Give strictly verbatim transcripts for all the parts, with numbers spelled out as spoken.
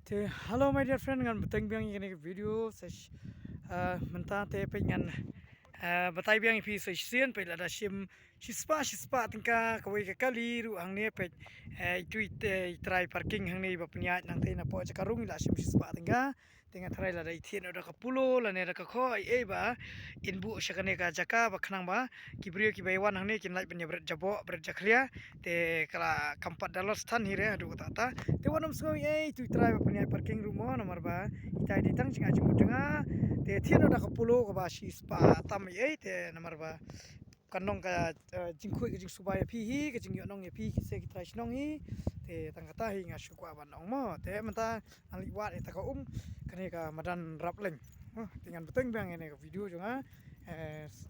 Te, hello my dear friend, ngan bteng biang ïa kane ka video sa sh-, ah, mynta te peit ngan, ah, batai biang ïa phi sa shisien, peit lada shim shispah shispah tyngka kawei ka kali ruh hangne, peit, eh, itu i, eh, i trai parking hangne ba pynïaid nangta napoh jaka rung i la shim shispah tyngka. Te nga tharai lada i thied noh da ka polo lane da ka khoh ei ei ba in buh sha kane ka jaka ba khnang ba ki briew kiba ïawan hangne kin lait ban ïa bret jaboh bret jakhlia. Te ka la kam pat da los than hi re haduh katta katta. Te wat nym sngew ei ei, itu i trai ba pynïaid parking ruh mo, namar ba itai dei tang jingïaid jingmut jong nga. Te thied noh da ka polo kaba shispah tam ei ei, te namar ba kan long ka, eh, jingkhuid ka jingsuba ïa phi hi, ka jingïohnong ïa phi ki se ki trai shnong hi. Te tang kata hi nga shu kwah ban ong mo. Te mynta ngan leit wad ïa kata ka um, kane ka madan Rapleng. Mo, te ngan bteng biang ïa kane ka video jong nga. Eh, s-,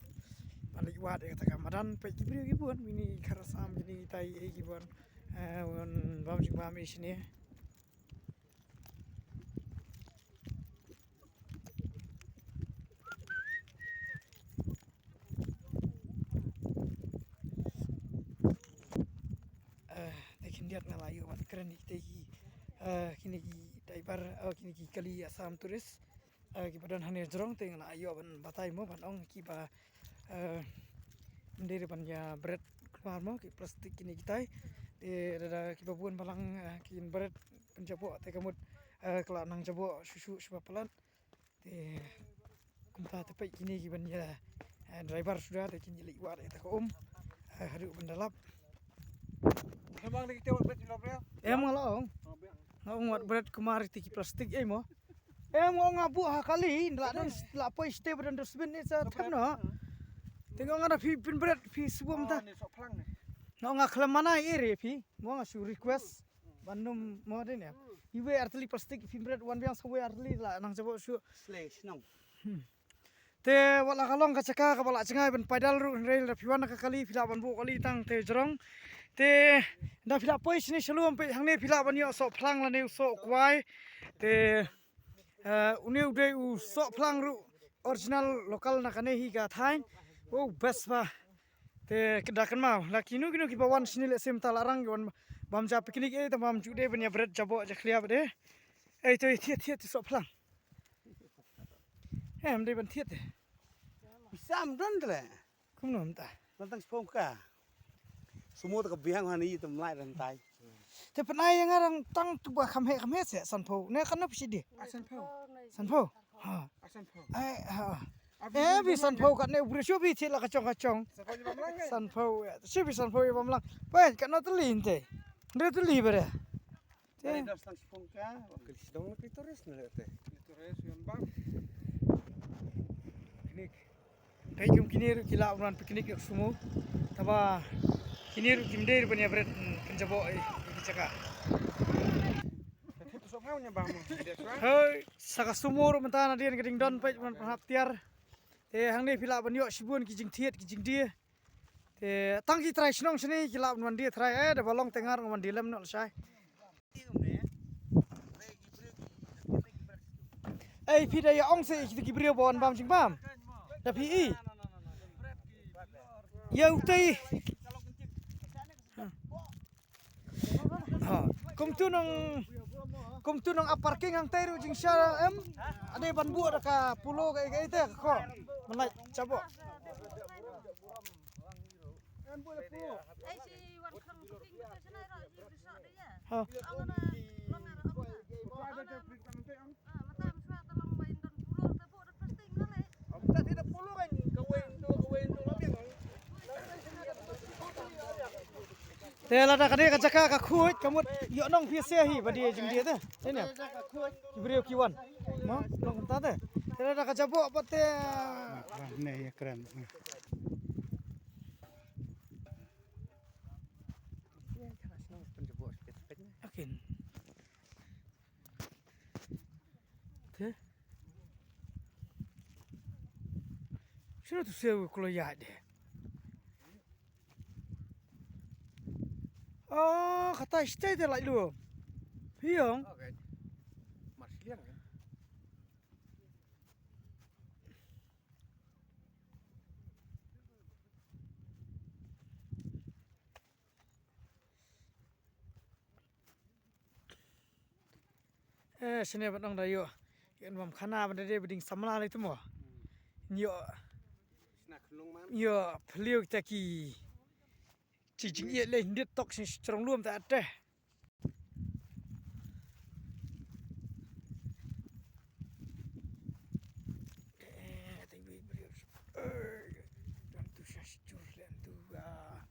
ngan leit wad ïa kata ka madan, peit ki briew ki bun, mini khar Assam kine kitai ei ki bun. Eh, un bam jingbam ei shane. Eh, te khyndiat nga la ïoh ban kren ïa kita ki, eh, kine ki driver, eh, kine ki kali Assam Tourist, eh, kiba don hangne jrong, te nga la ïoh ban batai mo, ban ong kiba, eh, ym dei ban ïa bret kumar mo, ki plastik kine kitai. Te lada kiba bun balang, eh, kin bret pynjaboh, te ka mut, eh, ka la nang jaboh shuh shuh shaba palat. Te kumta te peit kine ki ban ïa, eh, driver suda te kin ïa leit wad ïa kata ka um, eh, haduh ban da lap. Hemang lagi te wat bret lo bret. Em nga la ong. Oh, biang. Nga ong wat bret kumar te ki plastik ei mo. Em nga ong nga buh ha kali la don la poi step don dustbin ni sa thep no. Te nga ong nga da phi pynbret phi sbum ta. Oh, ni sok phlang ni. Nga ong nga khlem mana ei re phi. Nga ong nga shu request. Ban nym mo de ne. Iwei artylli plastik phi bret wan biang sa wei artylli la nang jaboh shuh. Slei shnong. Hmm. Te wat la ka long ka jaka kaba la jngai ban paidal ruh hynrei lada phi wan na ka kali phi lah ban buh kali tang te jrong. Te da phi lah poi shane shalom peit hangne phi lah ban ïoh soh phlang lane u soh kwai. Te, eh, une u dei u soh phlang ruh original local na kane hi ka thaiñ. Wow, best ba. Te ka da kynmaw la kino kino kiba wan shane lehse mynta la rang ki wan bam ja picnic ei tang bam ju dei ban ïa bret jaboh jakhlia ba dei. Ei to thied thied te soh phlang. Em dei ban thied te. Pisa ym don te le. Kumno mynta? Don tang shiphew ka. Sumo te ka biang hani te mlai ran tai. Te pynai ïa nga rang tang tu ba kham heh kham heh se sanphew. Ne kan phi shi dei? Ah, sanphew. Sanphew. Ha. Ah, sanphew. Ai ha. Eh, bi sanphew kat ne u briew shu bi thied la ka chong ka chong. Sanphew ïa bam lang, eh. Sanphew, eh. Shu bi sanphew ïa bam lang. Peit kat na tylli nte. Nde tylli ba re. Te. Ai, dos tang shiphew ka. Kali sdong na klitoris na le te. Klitoris yon bam. Picnic. Peit kum kine ruh ki lah ban wan picnic ïa ka sumo. Taba kine ruh kim dei ruh ban ïa bret, mm, pynjaboh ïa ki jaka. Hoi, sa ka sumo ruh mynta na dien ka ding don peit ban pynhap tiar. Te hangne phi lah ban ïoh shibun ki jingthied ki jingdie. Te tang ki trai shnong shane ki lah ban wan die trai, eh, da ba long te nga ruh ngan wan die lem noh lashai. Ei, phi da ïa ong se ïa ki briew ba wan bam jingbam. Da phi i. Ïa utei. Ha. Kumtu nong, kumtu nong a parking hangtei ruh jingshisha em. Ade ban buh da ka polo ka ei ka ei te ka khoh. Mynta chaboh. Ha. Te lada ka dei ka jaka ka khuid ka mut ïoh nong phi se hi ba dei jingdie te. Te ne. Ki briew ki wan. Mo, nong kumta te. Te lada ka jaboh pat te. Bah, bah, ne ïa kren. Akin. Te. Shino tu sew kulo ya de. Oh, kata stay de lai lu. Hiong. Okay. Mar siliang kan. Eh, shane ban ong da ïoh. Ïoh bam khana ban da dei ba ding samla lei tu mo. Ïoh. Ïoh phylliew kita ki. Chi jingïeit lei hyndiat tok sha shrong lum ta te. Eh, tang wei briew. Eh, don tu sha sha jur lem tu, ah.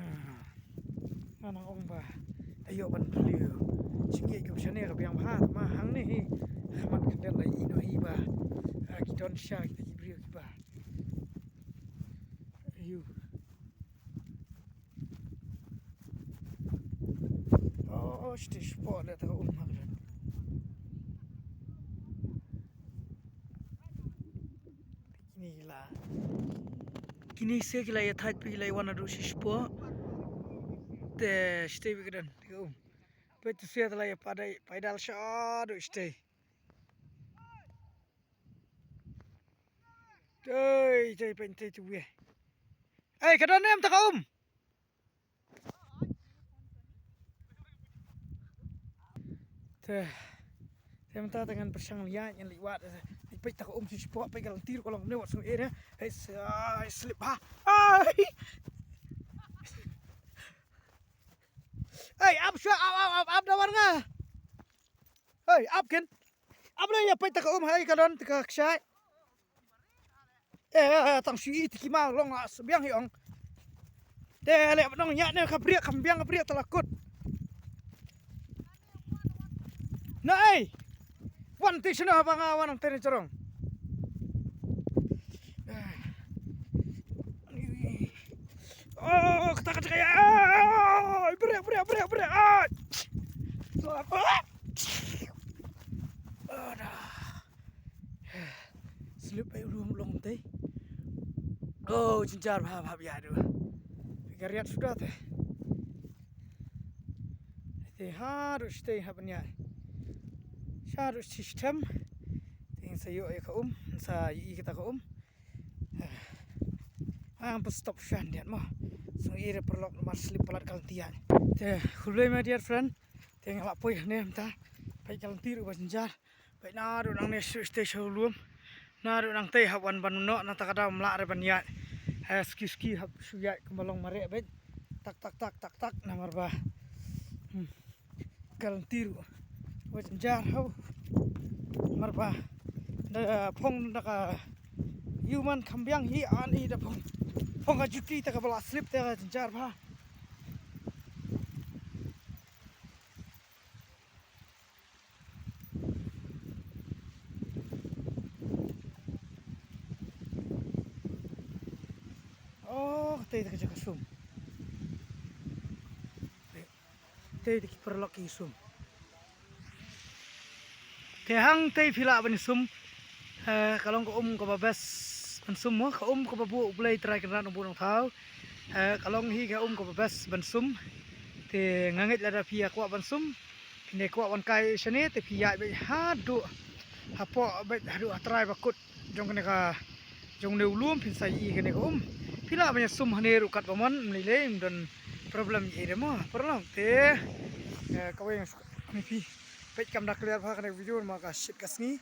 Ah. Nga nang ong ba, ayo ban phylliew. Jingïeit kum shane ka biang bha, ma hangne hi. Khmat ka dei la ïehnoh hi ba. Ah, ki don sha kita ki briew kiba. Ayo. Oh, shiti spot leh ta ka um ha ka dang. Kine ki la. Kine se ki la ïa thait phi ki la ïa wan haduh shi spot. Te shiti phi ka dang, ta ka um. Phi tu se ta la ïa padai, paidal shaduh shiti. Tei, tei, phi tei tu wei. Ei, ka don em ta ka um. Te, te mynta te ngan pyrshang leit, ngan leit wad, leit peit ta ka um shi spot, peit ka lynti ruh ka long kumne wat sngewsih ïa. Hei, s-, ai, slip ha. Ai. Ai, ap shuwa, ap, ap, ap, ap da wan nga. Hei, ap kin. Ap lei ïa peit ta ka um, hei ka don ta ka kshai. Eh, eh, eh, tang shu i ti ki ma long la sbiang hi ong. Te leh ba nong ïa ne ka briak, kam biang ka briak ta la kut. Na ei. Wan ti shano ba nga wan nang te ne jrong. Oh, kata, kata, kata, ah, brek, brek, brek, brek, ah. Aduh. Slip ai u lum long te. Oh, jynjar bha bha ïa du. Ka riat suda te. Te haduh shatei hap ban ïa. Shaduh system. Te sa ïoh ïa ka um, sa ïoh ïa kata ka um. Ah, am pa stop shan diat mo. Sngewsih re paralok namar slip palat ka lynti ïa. Te khublei my dear friend. Te nga la poi hangne mynta. Peit ka lynti ruh ba jynjar. Peit naduh nangne shu shatei sha u lum. Naduh nangtei hap wan ban noh na ta ka daw mlah re ban ïaid. Eh, ski ski hap shu ïaid kumba long mareh beit. Tak tak tak tak tak namar ba. Hmm. Ka lynti ruh. Ba jynjar haw. Namar ba. Da phong da ka ïuman kham biang hi ani da phong. Phong ka juti ta kaba la slip ta ka jynjar bha. Oh, katei te ka jaka sum. Tei te ki paralok ki sum. Te hangtei phi lah ban sum. Eh, ka long ka um kaba best ban sum mo, ka um kaba buh U Blei Trai Kynrad Nongbuh Nongthaw. Eh, ka long hi ka um kaba best ban sum. Te nga ngeit lada phi ïa kwah ban sum, phin ïa kwah wan kai shane te phi ïaid beit haduh hapoh beit haduh ha trai ba kut jong kane ka, jong ne u lum phin sa ïohi kane ka um. Phi lah ban ïa sum hangne ruh katba mon, ym lei lei, ym don problem ei re mo. Paralok te, eh, kawei ngan shu, phi peit kam da clear bha kane ka video namar ka shit ka sngi.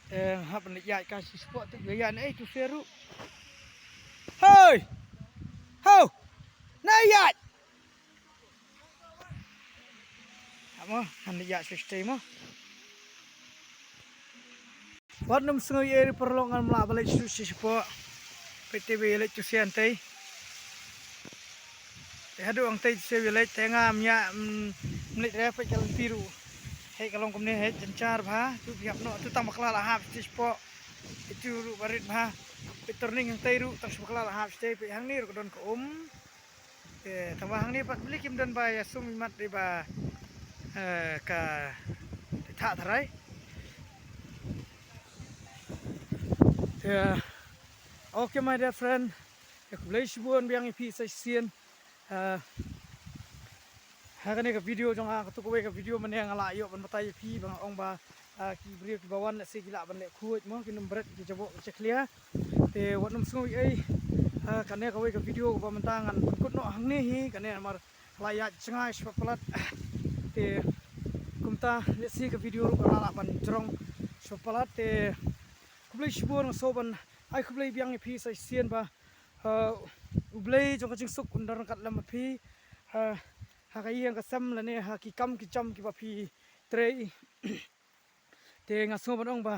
Eh, hap ban leit ïaid ka shi spot te ïa ïaid na ei tu se ruh. Hoi! Ho! Na ïaid! Hap mo, ngan leit ïaid sha shatei mo. Wat nym sngew ei re paralok, ngan ym lah ban leit sha shi spot. Peit te ba ïa leit tu se hangtei. Te haduh hangtei te shu ïa leit te nga ym ïa, mm, ym leit re, peit ka lynti ruh. Hei ka long kumne, hei jynjar bha, tu phi hap noh, tu tang bakla la hap sha shi spot. Te tu ruh ba rit bha. Peit turning hangtei ruh tang shu bakla la hap shatei, peit hangne ruh ka don ka um. Te tang ba hangne pat bli kim don ba ïa sum imat dei ba, eh, ka thah tharai. Te, okay my dear friend. Te khublei shibun biang ïa phi sa shisien. Ah, ha kane ka video jong nga, katu kawei ka video mynne nga la ïoh ban batai ïa phi ba nga ong ba, ah, ki briew kiba wan lehse ki lah ban leh khuid mo, kin ym bret ki jaboh ki jakhlia. Te wat nym sngew ei, ah, kane kawei ka video kaba mynta ngan pynkut noh hangne hi, kane namar la ïaid jngai shwa palat. Te kum Ta lehse ka video ruh ka la lah ban jrong sha palat te. Khublei shibun, nga sngewbha ban ai khublei biang ïa phi sa shisien ba, eh, U Blei jong ka jingsuk un don ryngkat lem ma phi, eh, ha ka ïing ka sem lane ha ki kam ki jam kiba phi trei. Te nga sngewbha ban ong ba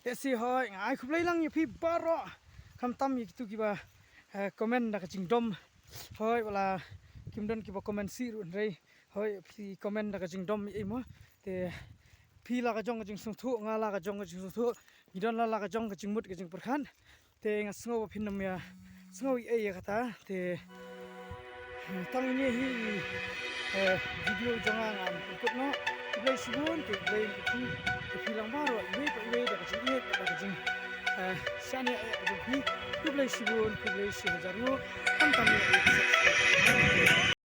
lehse hoi nga ai khublei lang ïa phi baroh, khamtam ïa kitu kiba, eh, comment da ka jingdom. Hoi, wat la kim don kiba comment sih ruh hynrei hoi, phi comment da ka jingdom ïa i mo. Te phi la ka jong ka jingsngewthuh, nga la ka jong ka jingsngewthuh, ngi don la la ka jong ka jingmut ka jingpyrkhat. Te nga sngew ba phin ym ïa sngew ei ei ïa kata. Te, eh, tang ine hi, eh, video jong nga, ngan pynkut noh. Khublei shibun, te khublei shibun ïa phi lang baroh, iwei pa iwei da ka jingïeit, da ka jing, eh, shaniah ïa ka jong phi. Khublei shibun, khublei shihajar nguh. Khamtam ïa i subscribe.